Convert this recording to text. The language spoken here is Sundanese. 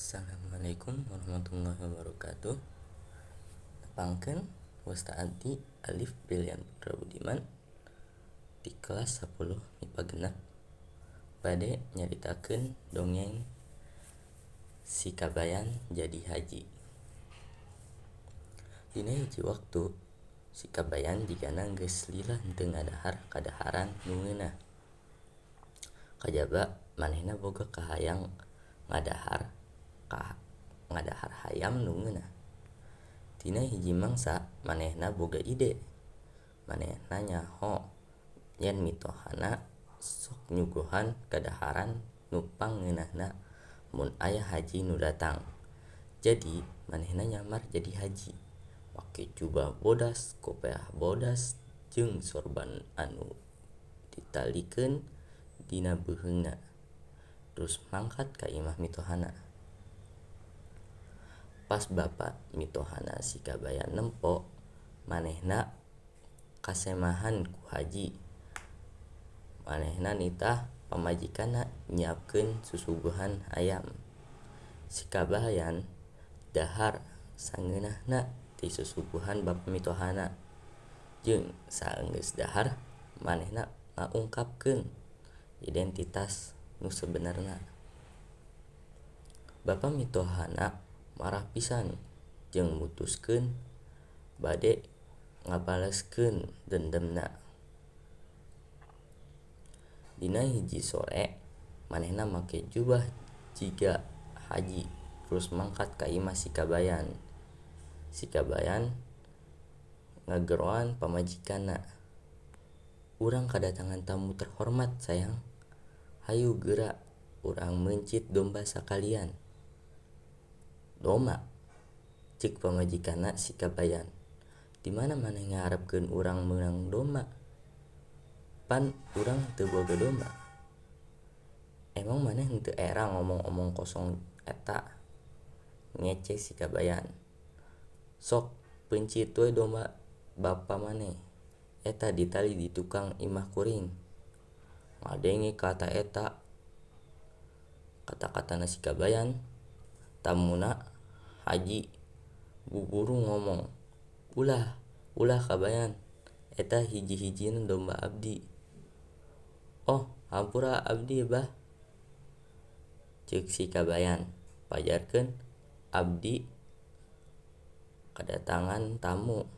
Assalamualaikum warahmatullahi wabarakatuh. Nepangkeun wasta abdi Alif Brilian Putra Budiman di kelas 10 MIPA 6 bade nyaritakeun dongeng Si Kabayan Jadi Haji. Dina hiji waktu si Kabayan jigana geus lila henteu ngadahar kadaharan nu ngeunah. Kajaba manehna boga kahayang ngadahar hayam nu ngeunah. Dina hiji mangsa manehna boga ide. Manehna nyaho yen mitohana sok nyuguhan kadaharan nu pangngeunahna mun aya haji nu datang. Jadi manehna nyamar jadi haji, make jubah bodas, kopeah bodas jeung sorban anu ditalikeun dina beuheungna, terus mangkat ka imah mitohana. Pas bapa mitohana si Kabayan nempo manehna kasemahan ku haji. Manehna nitah pamajikanna nyiapkeun susuguhan hayam. Si Kabayan dahar sangeunahna ti susuguhan bapa mitohana, jeung saenggeus dahar manehna ngaungkapkeun identitas nu sabenerna. Bapa mitohana marah pisan jeung mutuskeun bade ngabaleskeun dendemna. Dina hiji sore manehna make jubah jiga haji terus mangkat ka imah si Kabayan. Si Kabayan ngageroan pamajikanna, "Urang kadatangan tamu terhormat sayang. Hayu geura urang meuncit domba sakalian." "Domba?" ceuk pamajikanna si Kabayan. "Di mana maneh ngaharepkeun urang meunang domba? Pan urang teu boga domba." "Emang maneh henteu era ngomong omong kosong eta?" ngece si Kabayan. "Sok peuncit we domba bapa maneh, eta ditali di tukang imah kuring." Ngadenge kata eta kata-katana si Kabayan, tamuna haji buburu ngomong, "Ulah, ulah Kabayan, eta hiji-hijina domba abdi." "Oh, hampura abdi bah," ceuk si Kabayan, "pajarkeun abdi kadatangan tamu."